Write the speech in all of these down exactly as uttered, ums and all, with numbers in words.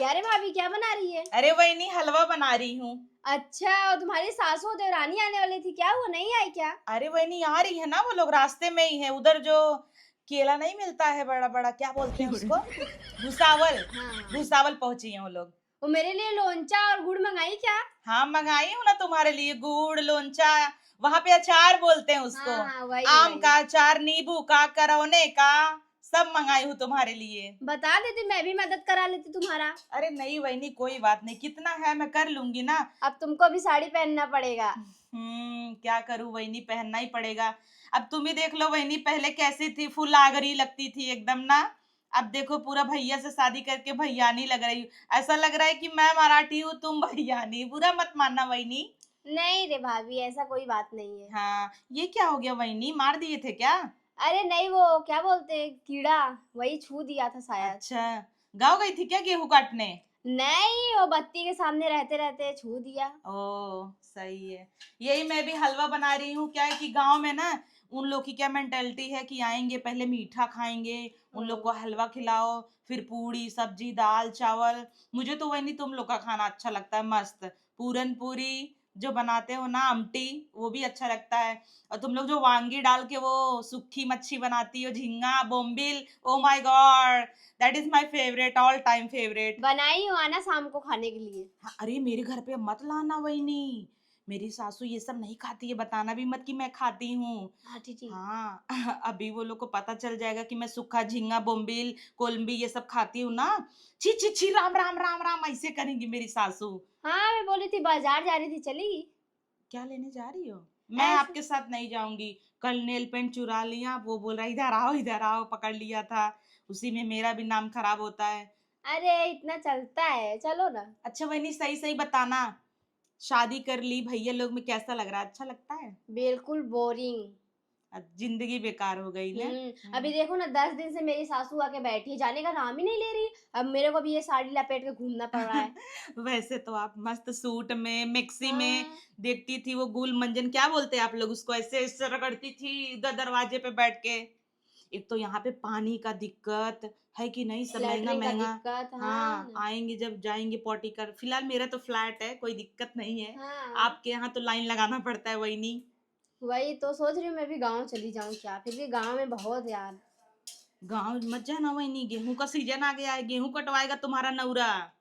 क्या रे भाभी, क्या बना रही है? अरे वहिनी, हलवा बना रही हूँ। अच्छा, और तुम्हारी सासू और देवरानी आने वाली थी, क्या हुआ, नहीं आई क्या? अरे वहिनी, आ रही है ना, वो लोग रास्ते में ही है। उधर जो केला नहीं मिलता है बड़ा बड़ा, क्या बोलते हैं उसको? भुसावल। हाँ। भुसावल पहुंची है वो लोग। वो मेरे लिए लोंचा और गुड़ मंगाई क्या? हाँ, मंगाई हूँ ना तुम्हारे लिए गुड़, लोंचा। वहाँ पे अचार बोलते हैं उसको। हाँ, हाँ, वही, आम वही। का अचार, नींबू का, करौने का, सब मंगाई हूँ तुम्हारे लिए। बता देती, मैं भी मदद करा लेती तुम्हारा। अरे नहीं वहिनी, कोई बात नहीं, कितना है, मैं कर लूंगी ना। अब तुमको भी साड़ी पहनना पड़ेगा। हम्म, क्या करूँ वहिनी, पहनना ही पड़ेगा। अब तुम ही देख लो वहिनी, पहले कैसी थी, फुल आगरी लगती थी एकदम ना। अब देखो, पूरा भैया से शादी करके भैयानी लग रही हूँ। ऐसा लग रहा है कि मैं मराठी हूँ, तुम भैयानी। बुरा मत मानना वहिनी। नहीं रे भाभी, ऐसा कोई बात नहीं है। हाँ, ये क्या हो गया वहिनी, मार दिए थे क्या? अरे नहीं, वो क्या बोलते हैं, कीड़ा, वही छू दिया था शायद। अच्छा, गाँव गई थी क्या गेहूं काटने? नहीं, वो बत्ती के सामने रहते रहते छू दिया। ओ, सही है। यही मैं भी हलवा बना रही हूँ। क्या है कि गांव में ना उन लोग की क्या मेंटालिटी है कि आएंगे, पहले मीठा खाएंगे, उन लोग को हम्म। हलवा खिलाओ, फिर पूड़ी, सब्जी, दाल, चावल। मुझे तो वही नहीं, तुम लोग का खाना अच्छा लगता है, मस्त पूरन पूरी जो बनाते हो ना, आमटी, वो भी अच्छा लगता है। और तुम लोग जो वांगी डाल के वो सूखी मच्छी बनाती हो, झींगा, बोम्बिल, oh my God, that is my favorite, all time favorite। बनाई हो, आना शाम को खाने के लिए। हाँ, अरे मेरे घर पे मत लाना वहिनी, मेरी सासू ये सब नहीं खाती है, बताना भी मत कि मैं खाती हूँ। हाँ, ठीक, ठीक। हाँ। अभी वो लोग को पता चल जाएगा कि मैं सूखा झींगा, बोम्बिल, कोलंबी ये सब खाती हूँ ना। छी, छी, छी, राम, राम, राम, राम, ऐसे करेंगी मेरी सासू। हाँ, मैं बोली थी बाजार जा रही थी, चली। क्या लेने जा रही हो? मैं ऐसे आपके साथ नहीं जाऊंगी। कल नेल पेंट चुरा लिया, वो बोल रहा, "इधर आओ, इधर आओ, पकड़ लिया था।" उसी में मेरा भी नाम खराब होता है। अरे, इतना चलता है, चलो ना। अच्छा वहिनी, सही सही बताना, शादी कर ली, भैया लोग में कैसा लग रहा है? अच्छा लगता है? बिल्कुल बोरिंग। अब जिंदगी बेकार हो गई ना। हम्म, हम्म। अभी देखो ना, दस दिन से मेरी सासू आके बैठी है, जाने का नाम ही नहीं ले रही। अब मेरे को भी ये साड़ी लपेट के घूमना पड़ रहा है। वैसे तो आप मस्त सूट में, मैक्सी में हाँ। देखती थी, वो गुल मंजन, क्या बोलते हैं आप लोग उसको, ऐसे, ऐसे रगड़ती थी इधर दरवाजे पे बैठ के। एक तो यहाँ पे पानी का दिक्कत है कि नहीं, सब महंगा लैट्रिन का महंगा। दिक्कत, हाँ, हाँ। आएंगे जब जाएंगे पॉटी कर। फिलहाल मेरा तो फ्लैट है, कोई दिक्कत नहीं है। हाँ। आपके यहाँ तो लाइन लगाना पड़ता है वहिनी। वही तो सोच रही हूँ, मैं भी गाँव चली जाऊँ क्या, फिर भी गाँव में बहुत यार। गाँव मत जाना वहिनी, गेहूं का सीजन आ गया है, गेहूं कटवाएगा तुम्हारा नौरा।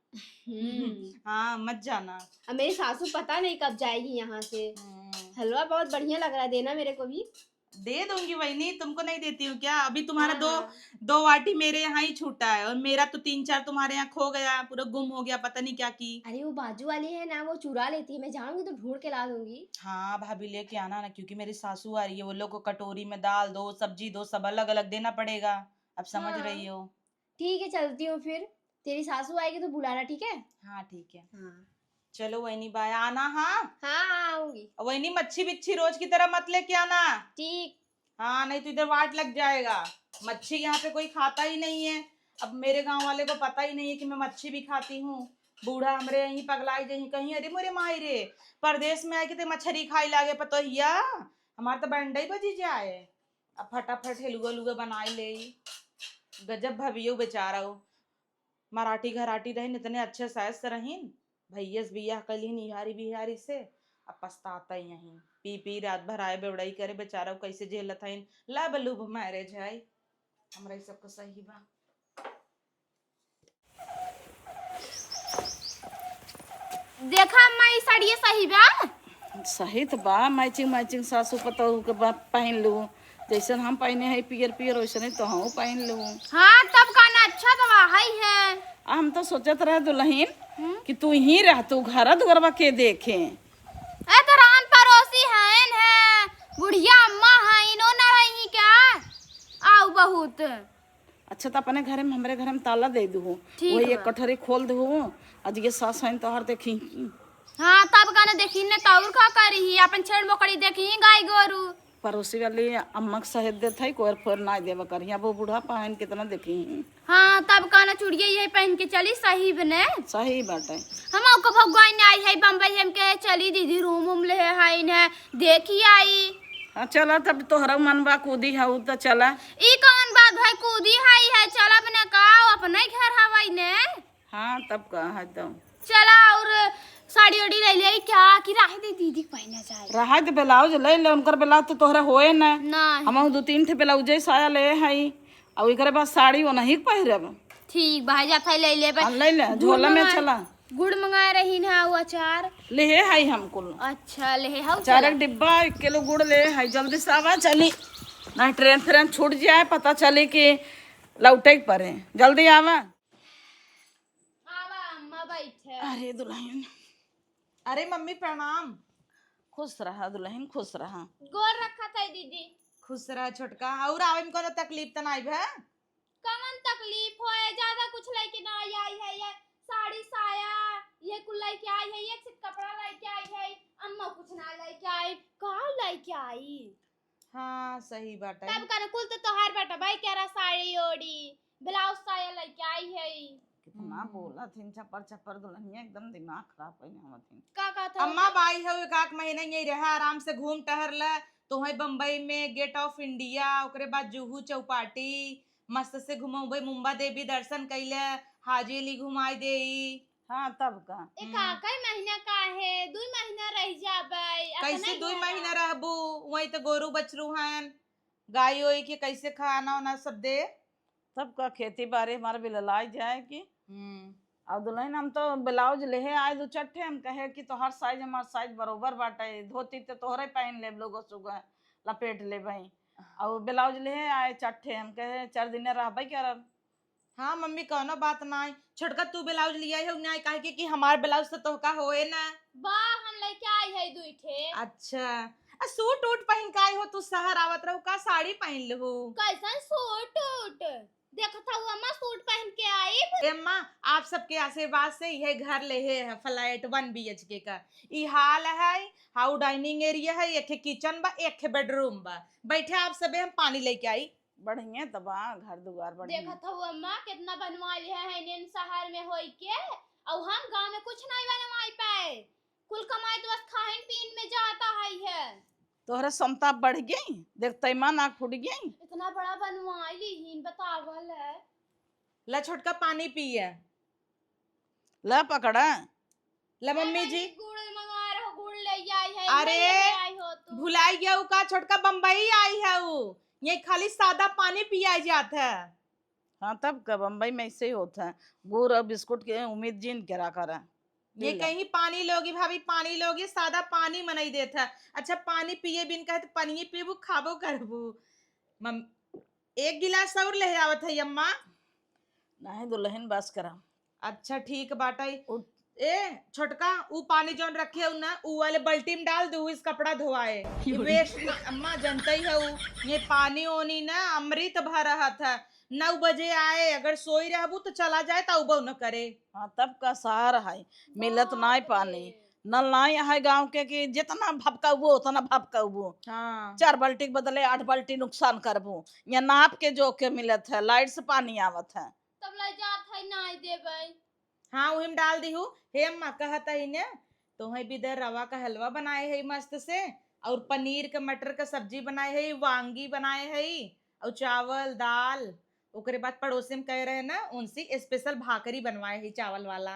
हम्म। हाँ, मत जाना। अब मेरी सासू पता नहीं कब जाएगी यहाँ से। हम्म। हलवा बहुत बढ़िया लग रहा है, देना मेरे को भी। दे दूंगी वहिनी, तुमको नहीं देती हूँ क्या? अभी तुम्हारा हाँ, दो, हाँ। दो वाटी मेरे यहाँ ही छूटा है और मेरा तो तीन चार तुम्हारे यहाँ खो गया, पूरा गुम हो गया, पता नहीं क्या की। अरे वो बाजू वाली है ना, वो चुरा लेती है, मैं जाऊंगी तो ढूंढ के ला दूंगी। हाँ भाभी, लेके आना ना, क्योंकि मेरी सासू आ रही है, वो लोग को कटोरी में दाल दो, सब्जी दो, सब अलग अलग देना पड़ेगा। अब समझ हाँ। रही हो। ठीक है, चलती हूँ फिर। तेरी सासू आएगी तो बुलाना, ठीक है? हाँ, ठीक है। हाँ। चलो वहिनी, बाय, आना। हाँ। हाँ, हाँ, आऊंगी। वहिनी, मच्छी बिच्छी रोज की तरह मत लेके आना। ठीक। हाँ, नहीं तो इधर वाट लग जाएगा। मच्छी यहाँ पे कोई खाता ही नहीं है। अब मेरे गांव वाले को पता ही नहीं है कि मैं मच्छी भी खाती हूँ। बूढ़ा हमरे यहीं पगलाई जहीं कहीं, "अरे मोरे माई रे, परदेस में आए के ते मछरी खाई लागे पतोहिया, हमार तो बंडई बजी जाए।" अब फटाफट हेलुआ लुआ बनाई ले। गजब भवियो बेचारा हो। मराठी घराटी रहिन, इतने अच्छे सास से रहिन, भैया से बियाह कलिन इहारी बिहारी से, अब पछताता ही यहीं। पी पी रात भर आए बेवड़ाई करे, बेचारा कैसे झेलत हइन। Love love marriage है, हमरा ई सबको सही बा। देखा अम्मा, ई साड़िया सही बा? सही त बा, मैचिंग मैचिंग सासू पतोहू के बा, पहन लू। जैसन हम पहने हैं पियर पियर, वैसने तोहू पहन लू। हाँ, तब का ना, अच्छा तो वही है। आ, हम तो सोचत रहे दुल्हन हम्म? कि तू ही रह, तू घर दुआरवा के देखे। ए, तो रान पड़ोसी हैं, हैं, बुढ़िया अम्मा हैं, इनो ना रही क्या? आऊ बहुत। अच्छा, तो अपने घरे में, हमरे घरे में ताला दे दू। ठीक वही एक बा। कठरी खोल दू, आज ये सास हैं तोहर देखी। हाँ, तब का ना देखी ने, तो और का करी, अपन छेड़ मोकड़ी देखी, गाय गोरू। पड़ोसी वाली अम्मा के सहेज देत है, कोर फोर ना देवा करिया, वो बूढ़ा पहन कितना देखी। हाँ, तब का ना चुड़िया यही पहन के चली, सही बने। सही बात है। हम ओको भगवान ने आई है बम्बई, हमके चली दीदी, रूम उम ले है, है ने, देखी आई। हाँ, चला तब तोहरा मन बा, कूदी है उ तो चला। ई कौन बात भाई, कूदी है, है, चला अपने का, अपने घर हवाई ने। हाँ, तब का है तो। चला और साड़ी ओड़ी ले ले क्या कि रहे दे दीदी के पहना जाए। रहे दे, ब्लाउज ले ले, उनकर ब्लाउज तो तोहरा होए ना। नहीं। हम दो तीन ठे ब्लाउजे साया ले हई, और एकरे बाद साड़ी वो नहीं पहिरब। ठीक बा, जात है ले लेबे। हाँ, ले ले, गुड़ झोला में मंगाए, चला। गुड़ मंगाए रही ना, वो अचार। ले है हम कुल। अच्छा, ले है, हऊ अचार चला। एक डिब्बा, एक किलो गुड़ ले है, जल्दी से आवा, चली। नहीं ट्रेन फ्रेन छूट जाए, पता चली कि लौटे के परे। जल्दी आवा। आवा अम्मा, बैठे। अरे दुल्हन, अरे मम्मी प्रणाम। खुश रहा दुल्हन, खुश रहा। गोर रखा था दीदी। खुश रहा छोटका। और आवे में कोनो तकलीफ त नाई भे? कवन तकलीफ होए, ज्यादा कुछ लेके ना आई, आई है, ये साड़ी साया, ये कुल लेके आई है, ये सिर्फ कपड़ा लेके आई है, अम्मा कुछ ना लेके आई, का लेके आई? हाँ, सही बात है। तब कन कुल तो तोहार बाटा भाई, कह रहा साड़ी ओड़ी, ब्लाउज साया लेके आई है। कितना हम्म। बोला थिन, चपर चपर दुल्हनिया, एकदम दिमाग खराब कइले हवा थिन। का कहत हो? अम्मा बाई हो, एक आध महीना यही रहा, आराम से घूम टहर ला। तो है बम्बई में गेट ऑफ इंडिया, ओकरे बाद जुहू चौपाटी, मस्त से घुमौबे, मुम्बा देवी दर्शन कइले, हाजी अली घुमाई देई। हाँ, तब का। एक हम्म। आखिरी महीना का है, दुई महीना रह जाबे, अतना कैसे ही दुई है। महीना रहबू? वही तो गोरू बछरू हन, गाय ओई के कैसे खाना ओना सब दे? तब का खेती बाड़ी हमार बिललाई जाए कि। हम्म। और दुल्हन, हम तो ब्लाउज लेहे आए दो चट्ठे, हम कहे कि तोहर साइज हमार साइज बरोबर बाटे, धोती तो तोहरे पहन लेब, लोगो सुगह लपेट लेबई। और ब्लाउज लेहे आए चट्ठे, हम कहे चार दिन रहबे करब। हाँ मम्मी, कौनो बात नाई। छोटका, तू ब्लाउज लिया है नाई, काहे के कि हमार ब्लाउज तो तोहका होए ना। बा, हम लेके आई है दुई ठे। अच्छा, आ सूट उट पहन के आई हो तू, शहर आवत रहू का, साड़ी पहन लेहू? कैसन सूट उट? देखत हऊ अम्मा, सूट पहन के आई। ए अम्मा, आप सबके आशीर्वाद से यह घर लेहे है, फ्लैट वन बीएचके का। ई हॉल है, हाउ डाइनिंग एरिया है, एक ठे किचन बा, एक ठे बेडरूम बा। बैठे आप सबे, हम पानी लेके आई। बढ़िया त बा, घर दुआर बढ़िया। देखत हऊ अम्मा, कितना बनवा लिया है इन्हें शहर में होई के, और हम गांव में कुछ नहीं बनवाई पाए, कुल कमाई तो बस खाइन पीन में जाता है, है। तोहरा समता बढ़ गई, देख तैमा नाक फूट गई। इतना बड़ा बनवाई लीहीन, बतावल है। ला छोटका पानी पिए। ला पकड़ा। ला मम्मी जी। गुड़ मंगा रहो, गुड़ ले आई है, अरे, ले आई हो तू। भुलाई गया उ का, छोटका बम्बई आई है उ। ये खाली सादा पानी पिया जात है। हाँ, तब का बम्बई में ऐसे ही होत है, गुड़ और बिस्कुट के उम्मीद जिन करा करा। ये ले ला। कहीं पानी लोगी भाभी, पानी लोगी, सादा पानी मनई देत है। अच्छा, पानी पिए बिन कहे तो पनिये पीबू, खाबो करबू। मम-, एक गिलास और ले आवत है अम्मा। नहीं दुल्हन, बस करा। अच्छा, ठीक बाटे। उठ। ए छोटका, ऊ पानी जौन रखे हो ना, ऊ वाले बाल्टी में डाल दे, ऊ इस कपड़ा धोआए। ये वेस्ट ना, अम्मा जानते ही हो, ये पानी ओनी ना अमृत भर रहा था। नौ बजे आए, अगर सोई रहबू तो चला जाए, तो उबो न करे। हाँ, तब का शहर है, मिलत नाई पानी। नल नाई है गाँव के कि जितना भपकाबू उतना भपकाबू। हाँ। चार बाल्टी के बदले आठ बाल्टी नुकसान करबू। यहाँ नाप के जो के मिलत है, लाइट से पानी आवत है। तब ले जात है, नाई देबै। हाँ, उही में डाल दीहू। हे अम्मा, कहत ही ने, तोहे बिदर रवा का हलवा बनाए है मस्त से, और पनीर के मटर का सब्जी बनाए है, वांगी बनाए है, और चावल, दाल। ओकरे बाद पड़ोसी में कह रहे ना, उनसे स्पेशल भाकरी बनवाए है चावल वाला।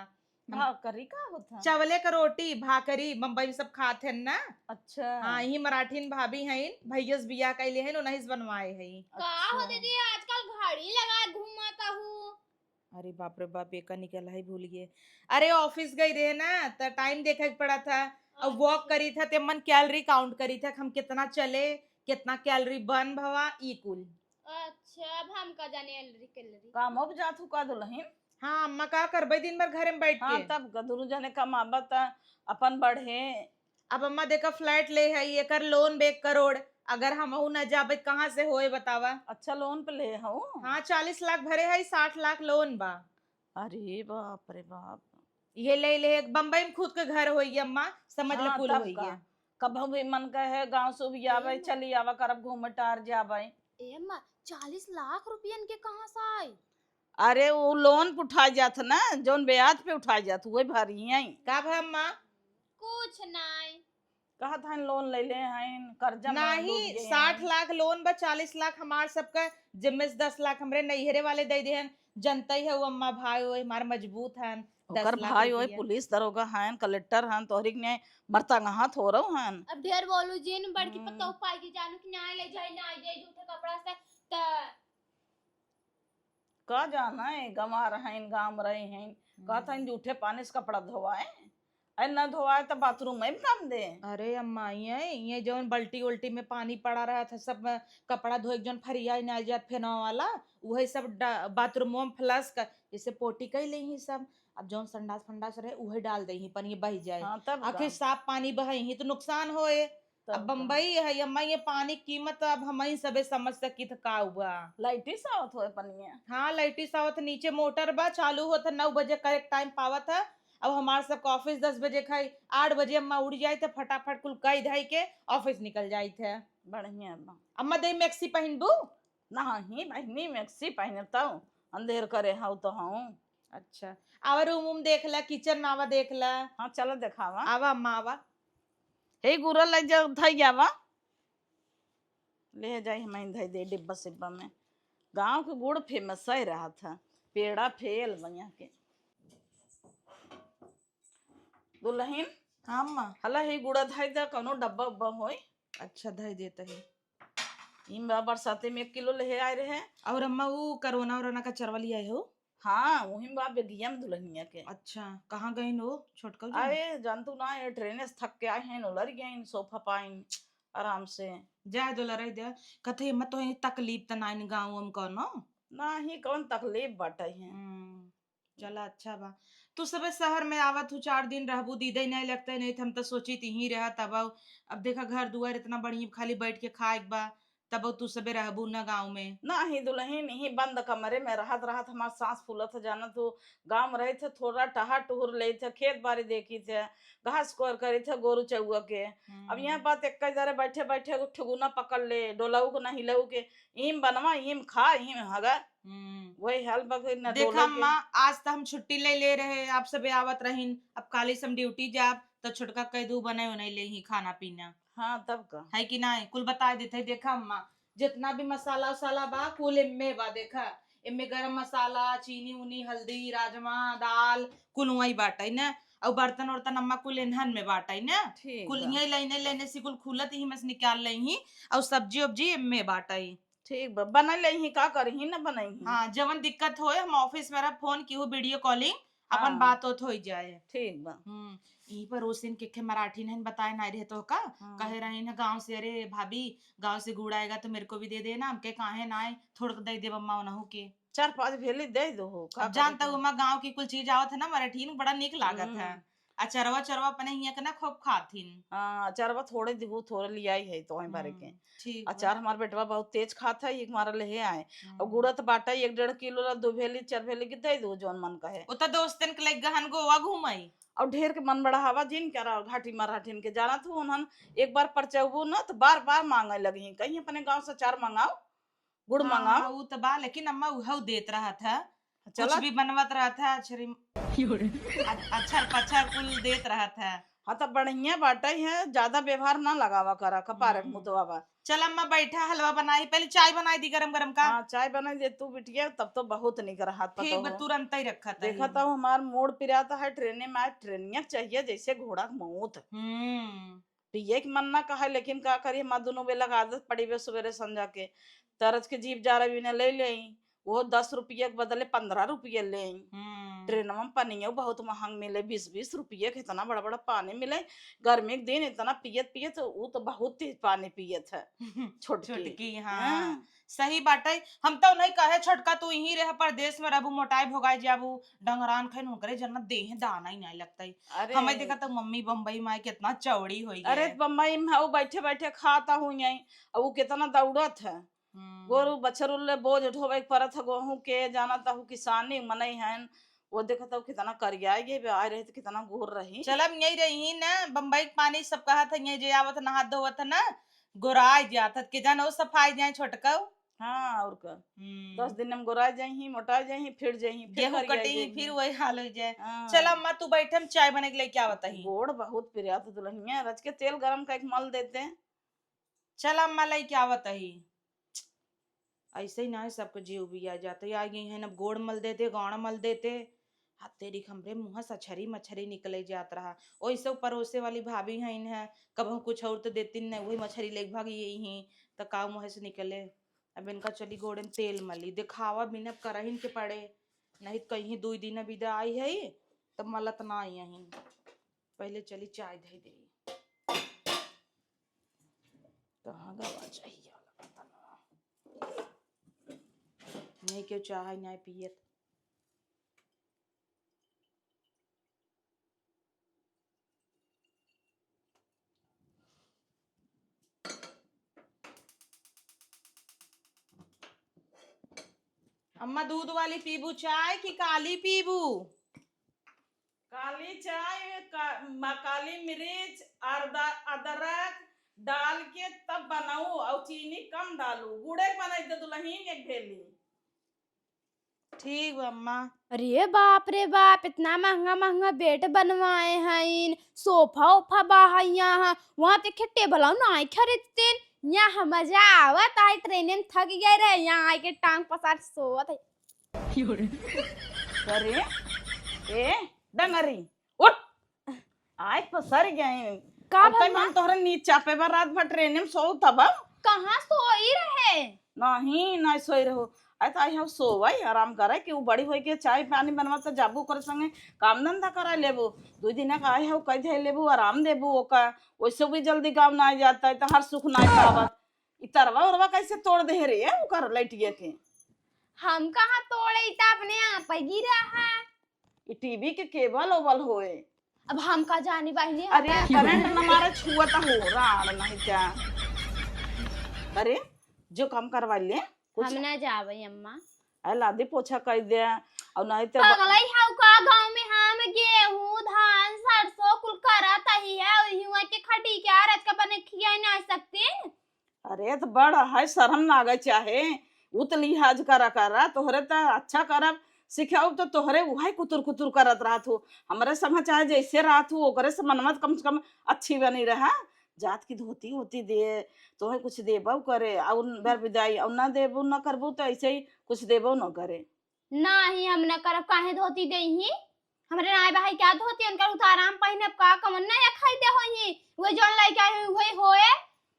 हम भाकरी का होता है? चावले का रोटी, भाकरी, बम्बई में सब खात हैं ना। अच्छा। हाँ, यही मराठीन भाभी हैं, भैया से बियाह कैले हैं, उन्हीं से बनवाए है। का हो अच्छा। दीदी, आजकल घड़ी लगा घूमत हूँ। अरे बाप रे बाप, एका निकल है, भूल गए। अरे ऑफिस गई रहे ना, त टाइम देखे के पड़ा था। और वॉक अच्छा। करी था, ते मन कैलोरी काउंट करी था, हम कितना चले, कितना कैलोरी बर्न भवा, ई कुल। अच्छा, अब हम का जाने कैलोरी, कैलोरी। काम अब जात हूँ का दुल्हन? हाँ अम्मा, का करबे दिन भर घरे में बैठ हाँ, के? तब का दुनू जने कमाबा त अपन बढ़े। अब अम्मा देखा, फ्लैट ले है, एकर लोन बे एक करोड़, अगर हमहू न जाबे, कहाँ से होए बतावा? अच्छा, लोन पे ले हऊ? हाँ, चालीस लाख भरे है, साठ लाख लोन बा। अरे बाप रे बाप। ये ले ले, एक बम्बई में खुद के घर होई अम्मा, समझ ले, हाँ, कुल तब होई का। गया। कभू भी मन कहे गाँव से भी आवे, ए माँ। चली आवा करब, घूमे टहर जावे। ए अम्मा, चालीस लाख रुपयन के कहाँ से आई? अरे, उ लोन पे उठाए जात ना, जौन ब्याज पे उठाए जात, उहे भरी हैं। का भा अम्मा? कुछ नाई। कहत हन लोन ले ले हन, कर्जा में नहीं, डूब गए साठ हैं। लाख लोन बा, चालीस लाख हमार सबका, जिम्मे से दस लाख हमरे नैहरे वाले दे दे हन, जनतै है वो अम्मा, भाई ओए हमार मजबूत हन, ओकर दस लाख भाई ओए रुपया। पुलिस दरोगा हन, कलेक्टर हन, तोहरी के न्याय मरता गहा थोरो हन। अब ढेर बोलू जिन, बड़की हम्म। पतोह पाई के जानू कि न्याय ले जाए, न्याय दे जूठे कपड़ा से, त का जाना है, गंवार हइन, गाम रहे हइन, कहत हइन हम्म। जूठे पानी से कपड़ा धोवाए। अरे न धोवाए त बाथरूम में भी काम दे। अरे अम्मा, ये, ये जौन बाल्टी उल्टी में पानी पड़ा रहत है, सब में कपड़ा धोए के जौन फरिया इनाल जात फेनवा वाला, उहे सब डा-, बाथरूमवा में फ्लश कर, जैसे पोटी कई लेही सब। अब जौन संडास फंडास रहे, उहे डाल देही, पानी बह जाए। हाँ, तब आखिर का? साफ पानी बहे ही तो नुकसान होए। तब अब का? बम्बई है अम्मा, ये पानी कीमत अब हमही सबे समझ सकी त का हुआ। लाइटिस आवत होए पनिया। हाँ, लाइटिस आवत, नीचे मोटर बा, चालू होत है नौ बजे, करेक्ट टाइम पावत है। अब हमार सबका ऑफिस दस बजे खाई, आठ बजे अम्मा उठ जाइत है, फटाफट कुल कई धाई के ऑफिस निकल जाइत है। बढ़िया बा। अम्मा, दे मैक्सी पहिनबू? नहीं बहिनी, मैक्सी पहिनब तौ अंधेर करे हौ तो हौ। अच्छा, आवा रूम वूम देख ला, किचन में आवा देख ला। हाँ, चला देखावा। आवा अम्मा, आवा। हे गुरा ले जा, धई आवा। ले जाई, हम धई दे डिब्बा सिब्बा में। गाँव के गुड़ फेमस है रहत है, पेड़ा फेल बनिया के। दुल्हन, हाँ अम्मा। हला ही गुड़ा धई दे, कौनो डब्बा उब्बा होई। अच्छा, धई देत ही। इम बा बरसाती में एक किलो ले आए रहे। और अम्मा, वो कोरोना वोरोना का चरवा लिया हो? हाँ, वही बा बेगिया में दुल्हनिया के। अच्छा, कहाँ गइन हो छोटका जी? अरे, जानतू ना, ये ट्रेन से थक के आए हैं, उलर गइन, सोफा पाइन आराम से। जाए दो, लड़ाई दे। कथे, "मत तो ही तकलीफ त नाइन गाँव में कौनो?" नाही, कौन तकलीफ बाटे है। हम्म, चला अच्छा बा। तू सबे शहर में आवत हूँ, चार दिन रहबू, दीदे नहीं लगते, नहीं त हम तो सोची थी यहीं रह तब। अब देखा, घर दुआर इतना बढ़िया, खाली बैठ के खाए के बा, तब तू सबे रहबू ना गाँव में। नाही दुल्हन, यहीं बंद कमरे में रहत रहत हमार सांस फूलत है, जाना तू। गाँव में रहित है, थोड़ा टहर टुहुर लेत है, खेत बाड़ी देखित है, घास कोर करित है गोरू चउआ के। अब यहाँ हम्म। बात एक जरे बैठे बैठे एगो ठुगुना पकड़ ले, डोलऊ के ना हिलऊ के, इम बनवा, इम खा, इम हगा। हम्म। वही हाल बा कि न देखा डोले के। अम्मा, आज त हम छुट्टी ले ले रहे, आप सबे आवत रहिन, अब काली से हम ड्यूटी जाब, त छोटका कह दू बनाए उनाए ले ही खाना पीना। हाँ, तब का। है कि नाई? कुल बताए देते हैं। देखा अम्मा, जितना भी मसाला उसाला बा, कुल एम्मे बा। देखा, एम्मे गरम मसाला, चीनी उनी, हल्दी, राजमा, दाल, कुल वही बाटे न। और बर्तन उर्तन अम्मा कुल एन्हन में बाटे न। ठीक कुल बा। यही लाइने लाइने से कुल खुलत ही में से निकाल ले ही। और सब्जी उब्जी एम्मे बाटे। ठीक बा, बनाई ले ही, का करही न बनाई ही। हाँ, जवन दिक्कत होए, हम ऑफिस में रह फोन की हो, वीडियो कॉलिंग, अपन हाँ। बात होत होई जाए। ठीक बा। हम्म, ई पड़ोसिन के खे मराठी नहीं बताए ना रहे तो का? हाँ। कहे रही न गाँव से, "अरे भाभी, गाँव से गुड़ आएगा तो मेरे को भी दे देना।" हमके काहे ना आए, थोड़क दे देब अम्मा उनहु के। चार पाँच भेली दे दो हो, का अब जानता करे हूँ, के? अम्मा गाँव की कुल चीज आवत है ना, मराठीन बड़ा नीक लागत है। हम्म। अचरवा, चरवा अपने हियाँ के ना खूब खाथिन। हाँ, अचरवा थोड़े दिहू, थोड़े लियाई है तो भरे के। हम्म, ठीक बा। अचार हमार बेटवा बहुत तेज खात है, एक मारा लेहे आए। और हम्म। गुड़ा त बाटा, एक डेढ़ किलो ला, दो भेली, चार भेली के दे दो, जौन मन कहे। वो तो दोस्तन के लग गहन गोवा घूमाई। और ढेर के मन बढ़ावा जिन करा, घाटी मराठिन के जाना तू, उन्हन एक बार परचौबू न तो बार बार मांगे लगी, कहीं अपने गाँव से अचार मंगाओ। गुड़ हाँ, मंगाओ। हाँ, उ त बा, लेकिन अम्मा उहउ देत रहत है। चला। कुछ भी बनवत रहत है, अछरी, अ-, अछर पछर कुल देत रहत है। हाँ, त बढ़िया बाटे है, ज्यादा व्यवहार ना लगावा करा, कपारे हम्म। मुतवा बा। चल अम्मा, बैठा, हलवा बनाई, पहले चाय बनाई दी गरम गरम का। हाँ, चाय बनाई दे तू बिटिया, तब तो बहुत निक रहत ठीक बा, पतोह। तुरंत ही रखत है। देखा तो हमार मूड पिरात है, ट्रेने में आए, ट्रेनिया चाहिए जैसे घोड़ा के मौत। हम्म। पिए के मन ना कहे, लेकिन का करी, हमार दुनो बेला के आदत पड़ी बे, सुबेरे संझा के तरज के जीभ जारा बिना ले लेई, वो दस रुपया के बदले पन्द्रह रुपया लेई। हम्म। ट्रेनवा में पनियो बहुत महंग मिले, बीस बीस रुपया के इतना बड़ा बड़ा पानी मिले। गर्मी के दिन इतना पियत पियत, ऊ तो बहुत तेज पानी पियत है। छोटकी। छोटकी, हाँ। हाँ। सही बाटे। हम तो नहीं कहे, छोटका तू यहीं रह, परदेश में रहबू, मोटाई भोगाई जाबू, डंगरान खैन उनकरे जन्म देह दाना ही नहीं लगता। अरे। हमें देखा तो मम्मी बम्बई में आए कितना चौड़ी होई अरे, गए। बम्बई में हऊ बैठे बैठे खाता हूँ यहीं, अब वो कितना दौड़त है। हम्म। गोरू बछरू ले बोझ ढोवे के परत है, गोहूं के, जाना तहु किसानी मनई हन, वो देखत हऊ कितना करियाई गए बे, आए रहे तो कितना गोर रही। चल, अब यहीं रही ना, बम्बई के पानी सब कहत है, यहीं जे आवत नहात धोवत है ना, गोराई जात है, के जान वो सफाई जाए छोटका। हाँ, और का। हम्म। दस दिन में गोराई जाही, मोटाई जाही, फिर जाही, फिर गेहूं करियाई कटी, जाही। फिर वही हाल हो जाए। हाँ। चल अम्मा, तू बैठे, हम चाय बने के लेके आवत ही। गोड़ बहुत पिरात दुल्हनिया, रच के तेल गरम करके मल देते। चल अम्मा, लेके आवत ही। ऐसे ही ना है, सबके जीव भी आ जाते। आ गई हैं, अब गोड़ मल देते, गाँड़ मल देते। हाथ तेरी, हमरे मुँह से अछरी मछरी निकले जात रहा। ओइसे परोसे वाली भाभी हैं, इन्हें कबहूँ कुछ और तो देती न, वही मछरी लेके भागी यही ही, तो का मुँह से निकले। अब इनका चली गोड़े में तेल मली, दिखावा बिना करहिन के पड़े, नहीं तो कहीं दुई दिन बिदा आई है, तब मलत ना आई हैं। पहले चली चाय धई दे। कहाँ गवा चाहिए वाला पता ना। नहीं क्यों चाय नहीं पियत। अम्मा, दूध वाली पीबू चाय कि काली पीबू? काली चाय का, म-, काली मिर्च, अरदा-, अदरक डाल के तब बनाऊ और चीनी कम डालू। गुड़े के बनाई दे दुल्हन एक भेली। ठीक बा अम्मा। अरे बाप रे बाप, इतना महंगा महंगा बेड बनवाए हईन, सोफा ओफा बा है यहाँ, वहाँ देखे टेबल और नाई खरीदतीन। यहाँ मजा आवत है, ट्रेन में थक गए रहे, यहाँ आके टांग पसार सोवत है। अरे, ए, डंगरी, उठ। आय पसर गए। का अब तक भला? हम तोहरे नीचा पे बा, रात भर ट्रेन में सोत हब। कहाँ सोई रहे? नहीं, नहीं सोई रहो। अरे तो आई हव सोवई, आराम करे कि उ बड़ी होई के चाय पानी बनवा त जाबू ओकरे संगे काम धंधा करा लेबू। दुई दिन का आई हव कह दे लेबू, आराम देबू ओका। वैसे भी जल्दी गाँव ना आ जाता है, तो हर सुख ना पावत। इ तरवा उरवा कैसे तोड़ दे रे ओकर लैटिया के? हम कहाँ तोड़े, इ त अपने आप ही गिरा है। इ टीवी के केबल ओबल होए। अब हम का जानी बहिनी, अरे, हटा। करंट न मारे, छुअत हो, राड़ नहीं क्या? अरे, जो काम करवा ले, कुछ हम ना जावे अम्मा। अरे, लादी पोछा कर दे, और नहीं तो पगलई हऊ का, गाँव में हम गेहूं, धान, सरसों कुल करत ही है, और हुआ के खटी के रच के बने खिया ना सकते। अरे, त बड़ है, शर्म ना आगे चाहे, उ त लिहाज करा करा, तोहरे त अच्छा करब, सिखाऊ त तोहरे उहे कुतुर कुतुर करत रहत हो। हमरे संग चाहे जैसे रहत हो, ओकरे से मनवा त कम से कम अच्छी बनी रहा। जात की धोती होती दे, तोहे कुछ देबो करे, और बर विदाई, और ना देबो, ना करबो, त ऐसे ही कुछ देबो न करे। नाही, हम न करब, काहे धोती देही? हमरे नाय बा है क्या धोती? उनकर उताराम पहिने, अब का कवन नया खरीदे होही? वो जौन लइके आए होई, वही होए।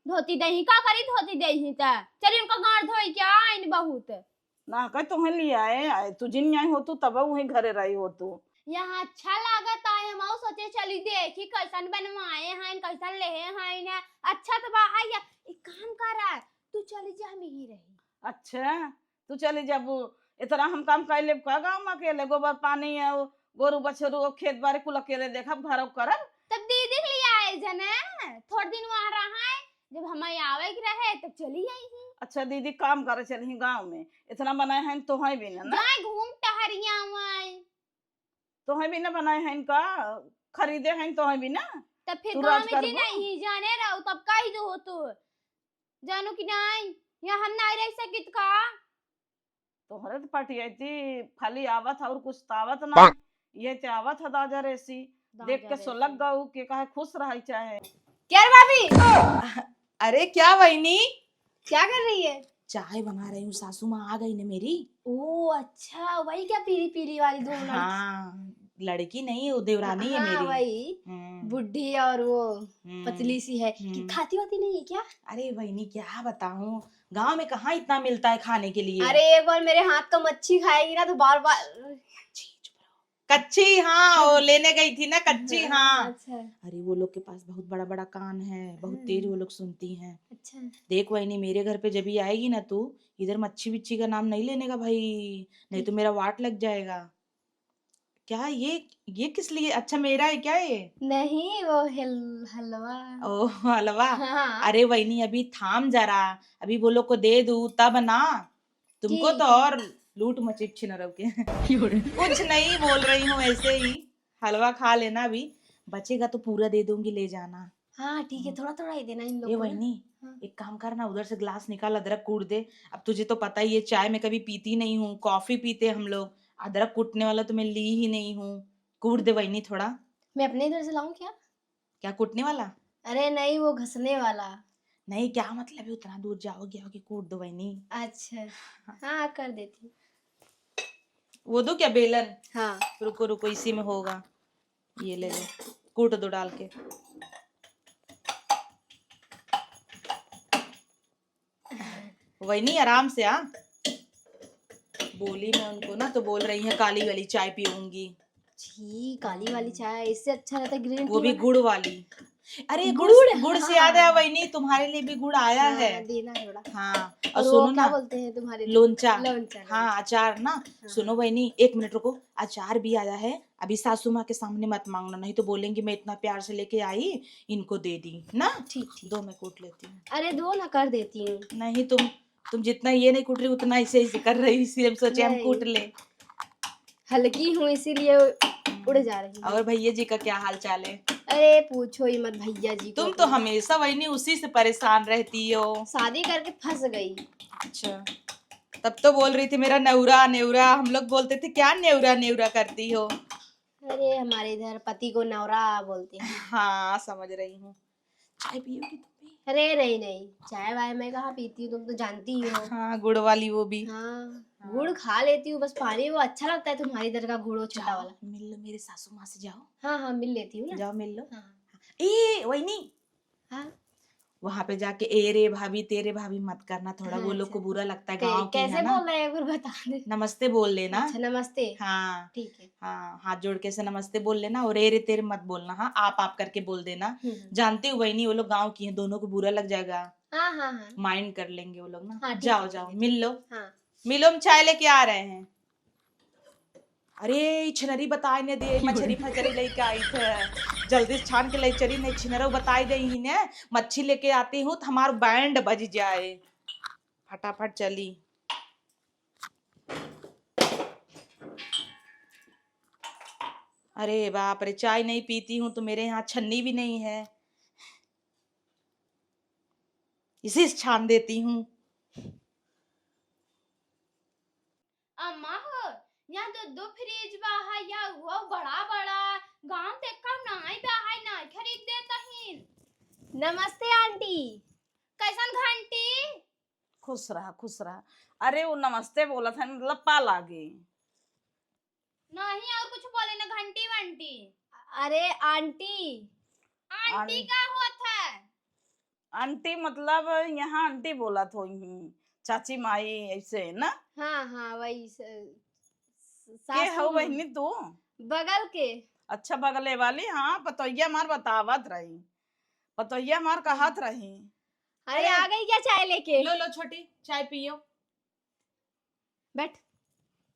धोती देही, का करी धोती देही त? चली उनका गांड धोई के आइन बहुत। ना कह तोहे लियाए, आए तू जिन आई हो तू, तब वही घरे रही हो तू। यहाँ अच्छा लागत आए, हम आऊ सोचे चली देखी कैसन बनवाए हैं, कैसन लेहे हैं, अच्छा तो बा है या। एक काम करा, तू चली जा, हम यही रही। अच्छा, तू चली जाबू, इतना हम काम कर लेब का गाँव में अकेले? गोबर पानी है, वो गोरू बछरू, वो खेत बाड़ी कुल अकेले देखब, घरो करब। तब दीदी के लिए आए जने, थोड़ दिन वहाँ रहा है, जब हमारे आवे के रहे तब चली आई ही। अच्छा दीदी, काम करे चली गाँव में, इतना बनाए हैं तो है भी ना, ना? जाए घूम टहरिया आवे। तो है भी ना बनाए हैं का, खरीदे हैं तो है भी ना? तब फिर तू गाँव राज में जी करबो? नहीं जाने रहो, तब का ही जो हो तू। जानू कि नाई, यहाँ हम नाई रह सकित का? तोहरे त पटियती खाली आवत है और कुछ तावत ना। ये ते आवत है दाजा रेसी। दाजा देख के रेसी। सोलग गऊ के कहे खुश रही चाहे। क्या रे भाभी? अरे क्या बहिनी? क्या कर रही है? चाय बना रही हूँ, सासू माँ आ गई ने मेरी। ओ अच्छा, वही क्या पीली पीली वाली दो लड़की? हाँ, लड़की नहीं, वो देवरानी है हाँ, मेरी। वही। हम्म। बुढ़ी और वो हम्म। पतली सी है। कि हम्म। खाती वाती नहीं है क्या? अरे बहिनी, क्या बताऊं, गांव में कहाँ इतना मिलता है खाने के लिए। अरे, एक बार मेरे हाथ का मच्छी खाएगी ना तो बार बार। कच्ची, चुप रहो। कच्ची, हाँ, वो लेने गई थी ना, कच्ची, हाँ, हाँ। अच्छा। अरे, वो लोग के पास बहुत बड़ा बड़ा कान है, बहुत तेज हम्म। वो लोग सुनती हैं। अच्छा। देख बहिनी, मेरे घर पे जब भी आएगी ना तू, इधर मच्छी विच्छी का नाम नहीं लेने का भाई, नहीं तो ठीक। मेरा वाट लग जाएगा। क्या ये, ये किस लिए? अच्छा, मेरा है क्या ये? नहीं, वो हिल-, हलवा। ओ, हलवा। हाँ। अरे वहिनी, अभी थाम जरा, अभी वो लोग को दे दूँ तब ना। तुमको ठीक। तो और लूट मची छिनरव के। कुछ नहीं बोल रही हूँ, ऐसे ही। हलवा खा लेना अभी, बचेगा तो पूरा दे दूंगी, ले जाना। हाँ, ठीक है, हम्म। थोड़ा थोड़ा ही देना इन लोग ए को ना। वहिनी, हाँ। एक काम करना, उधर से ग्लास निकाल, अदरक कूट दे। अब तुझे तो पता ही है, चाय मैं कभी पीती नहीं हूँ, कॉफी पीते हम लोग, अदरक कूटने वाला तो मैं ली ही नहीं हूँ। कूट दे वहिनी थोड़ा। मैं अपने इधर से लाऊं क्या? क्या कूटने वाला? अरे नहीं, वो घसने वाला। नहीं, क्या मतलब है, उतना दूर जाओगी, आओगी, कूट दो बहनी। अच्छा। हाँ, हाँ, कर देती हूँ। वो दो क्या बेलन? हाँ। रुको, रुको, इसी में होगा। ये ले लो, कूट दो डाल के। वही नहीं, आराम से, हाँ। बोली मैं उनको ना, तो बोल रही है, "काली वाली चाय पीऊंगी।" छी, काली वाली चाय, इससे अच्छा रहता है green वो tea भी वाला। गुड़ वाली। अरे, गुड़, गुड़, गुड़ से याद आया, हाँ। वही नहीं, तुम्हारे लिए भी गुड़ आया हाँ, है। देना थोड़ा। हाँ, और और वो सुनो क्या ना, बोलते हैं तुम्हारे लिए? लोंचा। लोंचा, हाँ, लोंचा। अचार ना। हाँ, सुनो हाँ। बहनी, एक मिनट रुको, अचार भी आया है, अभी सासू माँ के सामने मत मांगना, नहीं तो बोलेंगी, "मैं इतना प्यार से लेके आई, इनको दे दी ना।" ठीक, ठीक। दो, मैं कूट लेती हूँ। अरे दो ना, कर देती हूँ। नहीं, तुम, तुम जितना ये नहीं कूट रही, उतना ऐसे ऐसे कर रही, इसलिए हम सोचे हम नहीं। कूट ले। हल्की हूँ, इसीलिए उड़ जा रही हूँ। और भैया जी का क्या हाल चाल है? अरे पूछो ही मत भैया जी को तुम तो तो। हमेशा वही नहीं, उसी से परेशान रहती हो। शादी करके फंस गई। अच्छा, तब तो बोल रही थी, "मेरा नेउरा, नेउरा।" हम लोग बोलते थे, "क्या नेउरा, नेउरा करती हो?" अरे, हमारे इधर पति को नौरा बोलते हैं। हाँ, समझ रही हूँ। चाय पियोगी तुम भी? अरे, नहीं, नहीं, चाय वाय मैं कहाँ पीती हूँ, तुम तो जानती ही हो। हाँ, गुड़ वाली वो भी। हाँ, हाँ। गुड़ खा लेती हूँ, बस पानी वो अच्छा लगता है तुम्हारी इधर का गुड़, वो छोटा जाओ, वाला। मिल लो मेरे सासू माँ से, जाओ। हाँ, हाँ, मिल लेती हूँ ना। जाओ, मिल लो। हाँ। ए, वही नहीं, हाँ। वहाँ पे जाके "ए रे भाभी, तेरे भाभी" मत करना, थोड़ा वो लोग को अच्छा। बुरा लगता है, कै-, गाँव की है कैसे ना। बोलना है, एक बार बता दे। नमस्ते बोल लेना। अच्छा, नमस्ते। हाँ। ठीक है। हाँ, हाथ जोड़ के ऐसे नमस्ते बोल लेना, और "ए रे तेरे" मत बोलना, हाँ, "आप, आप" करके बोल देना। हम्म, हम्म। जानती हो बहनी, वो लोग गाँव की हैं, दोनों को बुरा लग जाएगा। हाँ, हाँ, हाँ। Mind कर लेंगे वो लोग ना। हाँ, ठीक जाओ, है, ठीक जाओ, है, ठीक मिल है। लो। हाँ। मिलो, हम चाय लेके आ रहे हैं। अरे, ई छिनरी बताए ने दे, मछरी फछरी लेके आई थे। जल्दी से छान के ले चली, नहीं छिनरो बताए दे ही ने। मच्छी लेके आती हूँ तो हमार band बज जाए। फटाफट चली। अरे बाप रे, चाय नहीं पीती हूँ तो मेरे यहाँ छन्नी भी नहीं है। इसी से छान देती हूँ। अम्मा हो, यहाँ तो दो fridge बा है, या वो बड़ा बड़ा, गाँव ते कम नाई बा है, नाई खरीद देता ही। नमस्ते aunty। कैसन घंटी? खुश रहा, खुश रहा। अरे वो नमस्ते बोलत है, मतलब पा लागे। नहीं, और कुछ बोले ना, घंटी वंटी। अरे aunty। Aunty आन- का होत है? Aunty मतलब यहाँ aunty बोलत होई ही, चाची माई ऐसे ना? हाँ, हाँ, वही स-, स-, के सासू हो माँ। बहिनी तू? बगल के। अच्छा, बगले वाली, हाँ, पतोहिया हमार बतावत रही, पतोहिया हमार कहत हम्म। रही। अरे, अरे, आ गई क्या चाय लेके? लो, लो छोटी, चाय पियो। बैठ।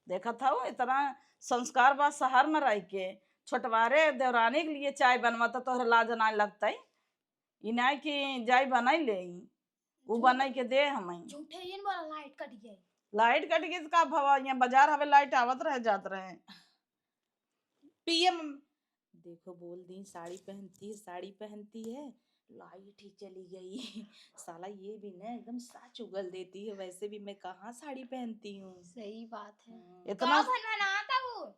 देखत हऊ, इतना संस्कार बा शहर में रह के, छोटवारे देवरानी के लिए चाय बनवा त तोहरे लाज नाय लगतई? ई नाय कि जाई बनाई ले, ऊ झूठ। बनाई के दे हमें। झूठे ये न बोला, light कट गई। Light कट गई त का भवा, यहाँ बाजार हवे, light आवत रहे जात रहे। पीएम देखो, बोल दी, "साड़ी पहनती है, साड़ी पहनती है, light ही चली गई।" साला ये भी ना एकदम सच उगल देती है, वैसे भी मैं कहाँ साड़ी पहनती हूँ। सही बात है। हम्म। इतना का भनभनाता हूँ?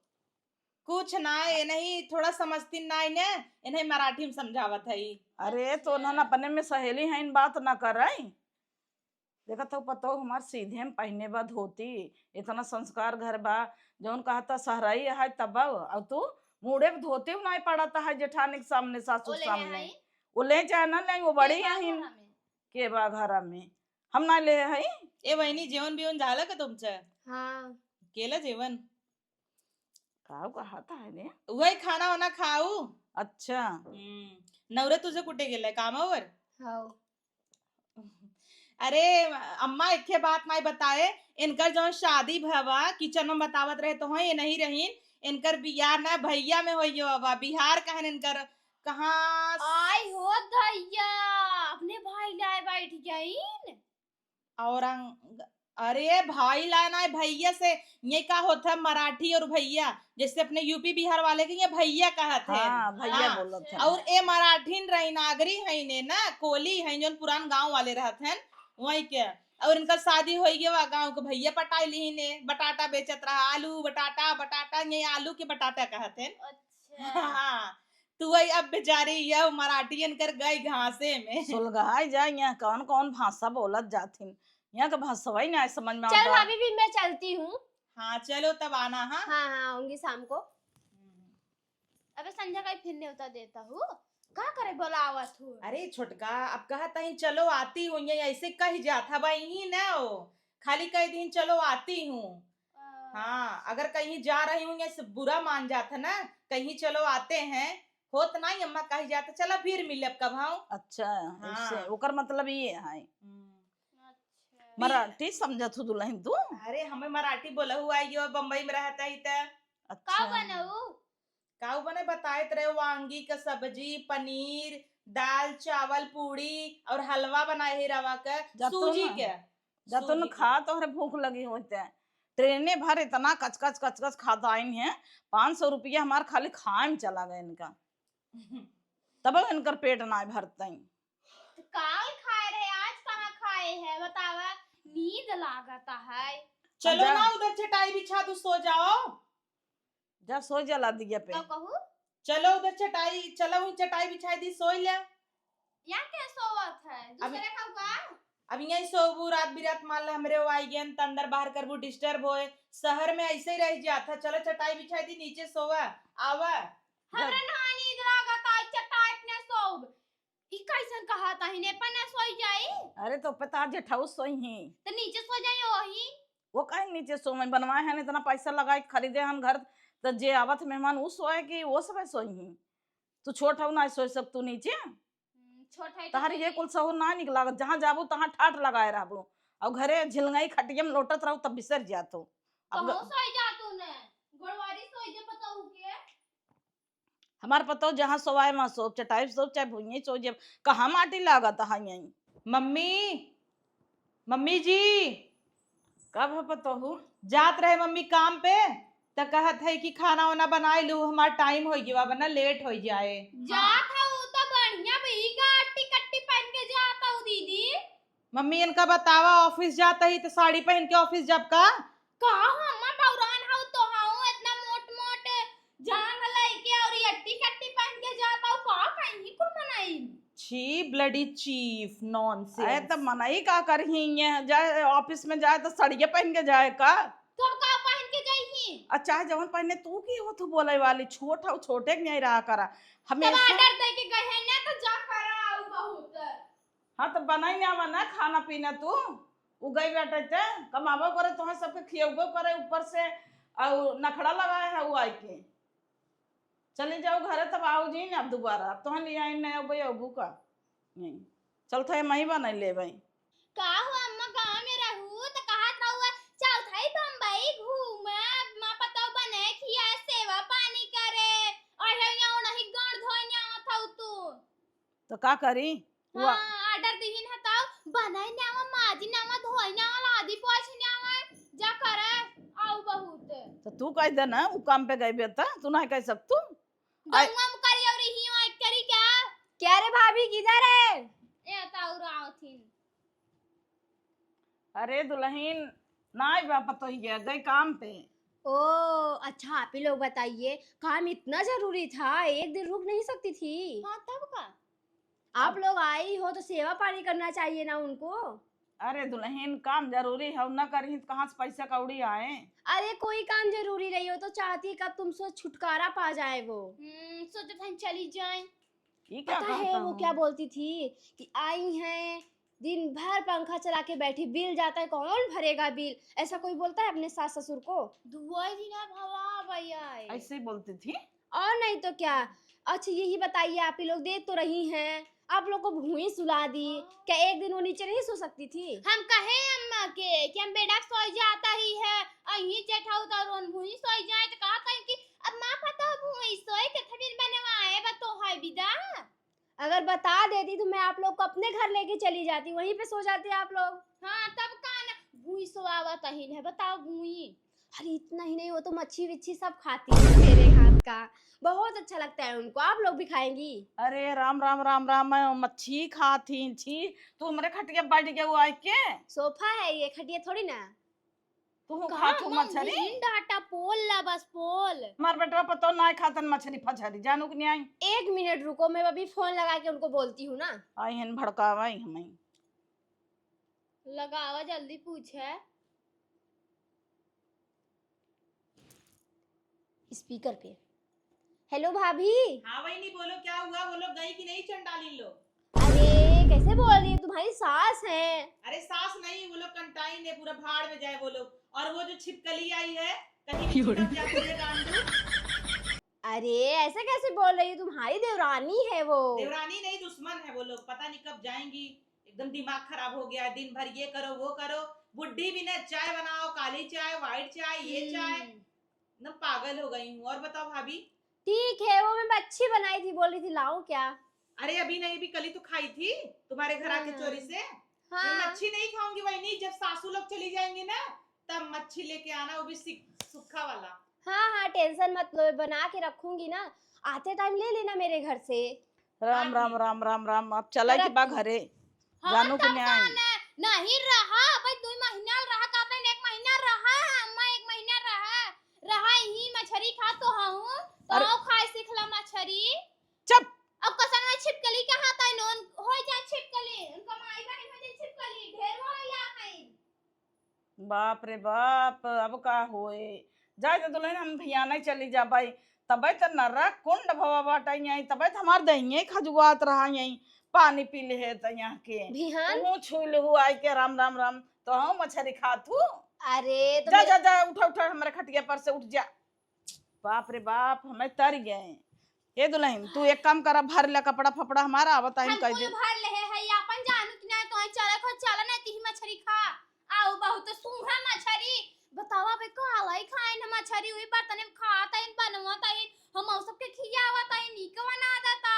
कुछ ना, ये नहीं, थोड़ा समझती ना इन्हें, इन्हें मराठी में समझावत है ई। अरे, तो उन्होंने अच्छा। अपने में सहेली हैं, इन बात ना कर रही। देखत हऊ पतोह हमार सीधे में पहिने बा धोती, इतना संस्कार घर बा, जौन कहता सहराई है तब, और तू मूड़े पे धोती नाई पड़त है जेठानी के सामने, सासू के सामने। वो ले चाहे ना ले, वो बड़ी है। के बा घर में? हम ना ले है। ए बहिनी, जेवन बिवन झाला का तुमचं? हाँ। केला जेवन? काऊ कहत है ने? वही खाना वाना खाऊ। अच्छा। हम्म। नवरे तुझे कुटे गेले कामावर? हाँ। अरे अम्मा, एके बात नाई बताए, इनकर जौन शादी भवा, kitchen में बतावत रहे तो हैं, ये नहीं रहीन, इनकर बियाह ना भैया में होइयो बाबा, बिहार का है इनकर, कहाँ। आई हो दैया, अपने भाई लाए बैठ गईन। औरंग-, अरे भाई लाए ना, भैया से, ये का होता है मराठी और भैया, जैसे अपने यूपी बिहार वाले के ये भैया कहत हैं। हाँ, भैया हाँ। बोलत हैं। और ए मराठीन रही, नागरी है ने ना, कोली है, जौन पुरान गांव वाले रहत हैं, वही के। और इनका शादी होई गया, गांव के भैया पटाई ली ने, बटाटा बेचत रहा, आलू बटाटा, बटाटा, ये आलू के बटाटा कहत हैं। अच्छा। हाँ। तू आई अब बेचारी, यह मराठियन कर गई घासे में। सुलगाई जाए, यहाँ कौन कौन भाषा बोलत जाथिन, यहाँ का भाषा ही ना समझ में चल आवत। भाभी, भी मैं चलती हूँ। हाँ, चलो तब आना, हाँ? हाँ, हाँ, आऊंगी शाम को। हम्म। अबे संध्या का ही फिर न्योता देता हूँ, का करे बोलावत हूँ? अरे छोटका, अब कहत हई चलो आती हूँ, ये ऐसे कह जात हवा, यही ना हो, खाली कह दिन चलो आती हूँ। आ। हाँ, अगर कहीं जा रही हूँ, ये सब बुरा मान जात है ना, कहीं चलो आते हैं, होत नहीं अम्मा कह जात, चला फिर मिलब कब हम। अच्छा, हाँ। ऐसे, ओकर मतलब ये है। हम्म। अच्छा। मराठी समझत हूँ दुल्हन तू? अरे, हमें मराठी बोलहु आई, यो बम्बई में रहत ही त। अच्छा। का बनऊ? काऊ बने बताइत रहे, वांगी का सब्जी, पनीर, दाल, चावल, पूड़ी और हलवा बनाए ही रवा के, जा तो सूजी ना। के। जा तो सूजी ना के। खा, तोहरे भूख लगी होते। ट्रेने भर इतना कचकच, कचकच खाता आइन है, पाँच सौ रुपया हमार खाली खाए में चला गया इनका। तब इनकर पेट ना भरतई। काल खाए रहे, आज कहाँ खाए है, बतावा, नींद लागता है। चलो जा। ना, उधर चटाई बिछा दू, सो जाओ। जा सो जा लादिया पे। का कहू? चलो उधर चटाई, चलो वहीं चटाई बिछाई दी, सोई ले। यहाँ के सोवत है? अब दूसरे का का? अब यहीं सोबू, रात बिरात मान ले हमरे वो आई गेन, त अंदर बाहर करबू, disturb होए। शहर में ऐसे ही रह जात है। चलो चटाई बिछाई दी, नीचे सोवा, आवा। हमरा ना नींद लागत है, चटाई पे सोब। ई कैसन कहत है, ने पर ना सोई जाई? अरे तो पता जेठाऊ सोई ही। त नीचे सो जाई वही। वो काहे नीचे सोवे, बनवाए हन, इतना पैसा लगाए के खरीदे हन घर, त जे आवत मेहमान उ सोए कि वो सब सोई ही? तू छोट हऊ ना सोए सकतू नीचे? हम्म, छोट है तो तहर ये सही। कुल सहूर ना निक लागत, जहाँ जाबू तहाँ ठाट लगाए रहबू, और घरे झिलंगाई खटिया में लोटत रहू तब बिसर जात हो। अब कहूँ ग- सोई जा तू ने, गोड़वारी सोई जे पतोहू के। हमार पतोह जहाँ सोवाए वहाँ सोब, चटाई पे सोब, चाहे भुइये सोब, जब कहाँ माटी लागत है यहीं। मम्मी, मम्मी जी। का भा पतोहू? जात रहे मम्मी काम पे, त कहत है कि खाना वाना बनाए लू, हमार time हो गया, वरना late हो जाए। जात हऊ त बढ़िया भीगा अट्टी कट्टी पहन के जात हऊ दीदी। मम्मी, इनका बतावा, office जात ही त साड़ी पहन के office जब का? का हो अम्मा, बौरान हऊ तो हऊ, इतना मोट मोट जांग लइके और ये अट्टी कट्टी पहन के जात हऊ, का कहीं कुल मनई? छी, bloody chief, nonsense। अरे त मनई का करही, ये जाए office में जाए त सड़िया पहन के जाए का? तो अब का पहन के जाइही? आ चाहे जवन पहने तू की हो, तू बोले वाली, छोट हऊ, छोटे के नहीं रहा करा तब हमेशा। Order दे के गए हैं ना, तो जा करा आऊ बहुत। हाँ, त बनाई आवा ना खाना पीना तू। उ गई बाटे ते कमाबो करे, तोहे सबके खियउबो करे, ऊपर से अउ नखड़ा लगाए है उ आइके। चली जाऊ घरे, तब आऊ जी ना दोबारा, अब तोहे लियाई ना अउबे अउबू का। नहीं, चल थे मही बनाई लेबे। का हो अम्मा, गाँव में रहू त कहत रहू चल थे बम्बई घूमे, माँ पतोह बने खिया सेवा पानी करे, और हे यहाँ नहीं गाड़ धोए आवत हऊ तू। तो का करी? हाँ, order दिहिन है तब बनाई न्यावा, माजी न्यावा, धोई न्यावा, लादी पोछी न्यावा, जा करे, आऊ बहुत। तो तू कह दे ना, उ काम पे गई बे त, तू नहीं कह सकतू। आई गौवा में करी और ही आई करी क्या? क्या रे भाभी, किधर है? ए, ताऊ रावथिन। अरे दुलहिन, नाई बा पतोहिया, गई काम पे। ओ, अच्छा, आप ही लोग बताइए, काम इतना जरूरी था, एक दिन रुक नहीं सकती थी? हाँ, तब का? आप लोग आई हो तो सेवा पानी करना चाहिए ना उनको। अरे दुलहिन, काम जरूरी है, न करही तो कहाँ से पैसा कौड़ी आए? अरे कोई काम जरूरी नहीं हो तो चाहती कब तुमसे छुटकारा पा जाए वो। हम्म, सोचत हन चली जाए। ये क्या पता है वो क्या बोलती थी कि आई हैं, दिन भर पंखा चला के बैठी, बिल जाता है, कौन भरेगा बिल? ऐसा कोई बोलता है अपने सास ससुर को? दुआई दिना भवा भैया है। ऐसे ही बोलती थी। और नहीं तो क्या। अच्छा यही बताइए, आप ही लोग देख तो रही हैं, आप लोग को भुइँ सुला दी, हाँ। क्या एक दिन वो नीचे नहीं सो सकती थी? हम कहे अम्मा के कि हम बेटा सोई जाता ही है, और ये जेठाऊ तो रोन भुइँ सोई जाए, तो कहा कहीं कि अब माँ पता भुइँ सोए के थमिन बनवाए बा तो है विदा। अगर बता देती तो मैं आप लोग को अपने घर लेके चली जाती, वहीं पे सो जाते आप लोग। हाँ, तब का ना, भुइँ सोआवत अहिन है, बताओ भुइँ। अरे इतना ही नहीं, वो तो मच्छी विच्छी सब खाती है मेरे हाथ का, बहुत अच्छा लगता है उनको। आप लोग भी खाएंगी? अरे राम राम राम राम, मैं मच्छी खाती छी, तू हमरे खटिया बैठ गया वो आके। सोफा है ये, खटिया थोड़ी ना। तू कहाँ खात हूँ मम्मी? मछरी? डाटा पोल ला बस पोल। हमार बेटवा पतो ना खातन मछरी फछरी, जानू कि नहीं आई? एक मिनट रुको, मैं अभी फोन लगा के उनको बोलती हूँ ना। आई हन भड़कावा ही हमें। लगावा जल्दी पूछे। स्पीकर पे। हेलो भाभी। हाँ वहिनी, बोलो क्या हुआ? वो लोग गई कि नहीं चंडालिन लोग? अरे कैसे बोल रही है, तुम्हारी सास है। अरे सास नहीं, वो लोग कंटाइन है, पूरा भाड़ में जाए वो लोग। और वो जो छिपकली आई है, कहीं भी छिपक जाती है गांडू। अरे ऐसे कैसे बोल रही है, तुम्हारी देवरानी है वो। देवरानी नहीं, दुश्मन है वो लोग, पता नहीं कब जाएंगी। एकदम दिमाग खराब हो गया है, दिन भर ये करो वो करो, बुढ़ी भी ना, चाय बनाओ, काली चाय, व्हाइट चाय, ये चाय, हम्म। एकदम पागल हो गई हूँ। और बताओ भाभी। ठीक है, वो मैं मच्छी बनाई थी, बोल रही थी लाऊं क्या? अरे अभी नहीं, अभी कल ही तो खाई थी तुम्हारे घर आके हाँ। चोरी से। मैं हाँ। मच्छी नहीं खाऊंगी वहिनी, जब सासू लोग चली जाएंगी ना तब मच्छी लेके आना, वो भी सिक-, सूखा वाला। हाँ हाँ, टेंशन मत लो, मैं बना के रखूंगी ना, आते टाइम ले लेना मेरे घर से। राम राम राम राम राम। अब चला कि बा घरे? हाँ, जानू के तब न्याय। कौन है? नहीं रहा, भाई दो महीना रहा, का अपन एक महीना रहा, अम्मा एक महीना रहा, रहा यही मछरी खा तो हूँ, तो अरे। आओ खाए सीखला मछरी। चुप। अब कसन में छिपकली के हाथ आई नोन हो जाए छिपकली, उनका माई बहन हो जाए छिपकली, ढेर हो या खाई। बाप रे बाप, अब का होए? जाए तो दुल्हन, हम भियाने चली जाबाई, तबे तो नरक कुंड भवा बाटा यहीं, तबे तो हमार दहिये खजुआत रहा यहीं, पानी पी ले है तो यहाँ के। बिहान? तू छू लहू आई के राम राम राम, तो हम मछरी खात हूँ। अरे तो जा मेरे जा जा, उठा उठा हमारे खटिया पर से उठ जा। बाप रे बाप, हमें तर गए। ए दुल्हन, तू एक काम करा, भर ले कपड़ा फपड़ा हमारा, आवत हम कह दे। भर ले है, है अपन जानू कि नहीं, तो चले खो चले नहीं, तिही मछरी खा। आओ बहुत सूंघा मछरी। बतावा बे, कालाई खाइन मछरी, उही बर्तन में खात आइन, बनवत आइन, हम सबके खियावत आइन, नीक बना देता।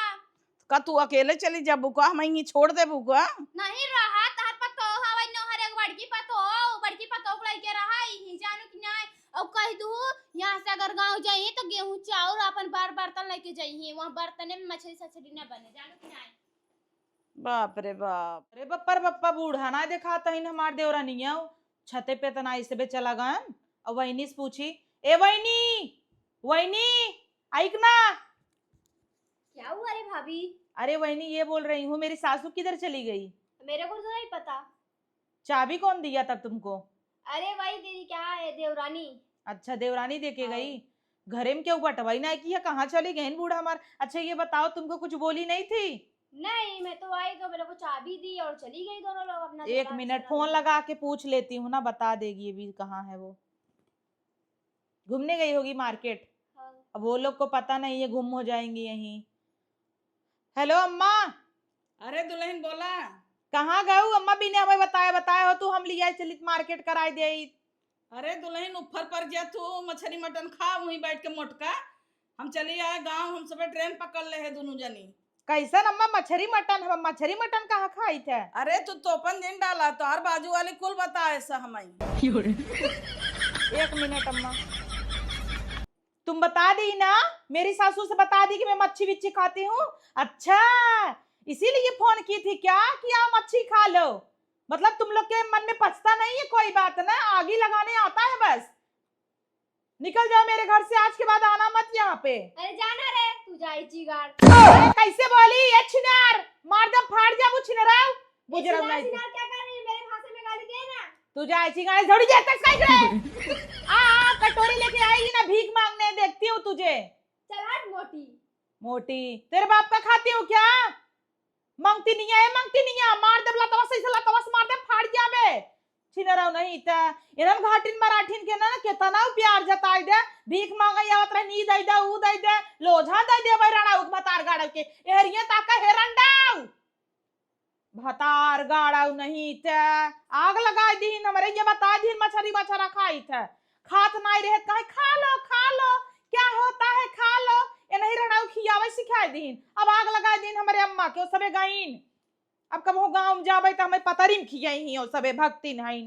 का तू अकेले चली जाबू का? हम यहीं छोड़ देबू का? नहीं रहा, तहर पतोह हवै नोहर, एक बड़की पतोह, बड़की पतोह को लेके रहा, यहीं जानू कि नहीं? और कह दू, यहाँ से अगर गाँव जाइए तो गेहूँ चाउर अपन बार बर्तन लेके जाइए, वहाँ बर्तने में मछली सछली न बने, जानू कि नहीं? बाप रे बाप। अरे बप्पा रे बप्पा, बूढ़ा ना देखात हइन हमार देवरानिया, छते पे तना ऐसे बे चला गयन। और वहिनी से पूछी, "ए वहिनी, वहिनी, आइक ना।" क्या हुआ रे भाभी? अरे वहिनी, ये बोल रही हूँ, मेरी सासू किधर चली गई? मेरे को तो नहीं पता। चाबी कौन दिया था तुमको? अरे वही दीदी, क्या है, देवरानी। अच्छा, देवरानी दे के हाँ। गई। घरे में केहू बटवाई ना की है, कहाँ चली गई बूढ़ा हमार? अच्छा ये बताओ, तुमको कुछ बोली नहीं थी? नहीं, मैं तो आई तो मेरे को चाबी दी और चली गई दोनों लोग अपना एक दुकान मिनट, से फोन लगा के पूछ लेती हूँ ना, बता देगी अभी कहाँ है वो। घूमने गई होगी मार्केट। हाँ। अब वो लोग को पता नहीं है, गुम हो जाएंगी यहीं। हेलो अम्मा। अरे दुल्हन बोला। कहाँ गऊ अम्मा, बिना हमें बताए बताए हो तू, हम लिया चलित मार्केट कराए दे। अरे दुल्हन ऊपर पर जा तू, मछरी मटन खा वहीं बैठ के मोटका। हम चली आए गाँव, हम सबे ट्रेन पकड़ ले है दोनों जनी। कैसन अम्मा मछरी मटन? हम मछरी मटन कहाँ खाई थे? अरे तू तोपन दिन डाला, तोहर बाजू वाली कुल बताए स हमाई। एक मिनट अम्मा, तुम बता दी ना, मेरी सासू से बता दी कि मैं मच्छी विच्छी खाती हूँ। अच्छा, इसीलिए फोन की थी क्या कि आओ मच्छी खा लो? मतलब तुम लोग के मन में पचता नहीं है? कोई बात ना, आगी लगाने आता है बस। निकल जाओ मेरे घर से, आज के बाद आना मत यहाँ पे। अरे जाना रे, तू जाई चिगार। अरे कैसे बोली ये छिनार? मार दे, फाड़ जा वो छिनराव। बुझ रहा नहीं। क्या कर रही है? मेरे भाषा में गाली दे ना। तू जाए चिंगारी झोड़ी जे तक साइड रे। आ, आ, कटोरी लेके आएगी ना, भीख मांगने देखती हूँ तुझे। चल हट मोटी। मोटी, तेरे बाप का खाती हूँ क्या? मांगती नहीं है, मांगती नहीं है, मार दे लतवा से, लतवा से मार दे, फाड़ जाबे। छिनराव नहीं त इनन घाटिन मराठिन के ना केतना प्यार जताई दे, भीख मांगे आवत रहे, नी दई दे, ऊ दई दे, लोझा दई दे, भाई राणा उक भतार गाड़व के, एहरिये ताका हेरन डाव। भतार गाड़ाऊ नहीं ते आग लगाई दीन हमरे, ये बता दीन मछरी मछरा खाई थे, खात नाई रहे, कहे खा लो, खा लो, क्या होता है, खा लो। ये नहीं रहना खियावे सिखाई दीन, अब आग लगाई दीन हमरे अम्मा के, सबे गईन। अब कबहू गाँव में जाबे त हमें पतरी में खियाई ही, सबे भक्तिन हईन।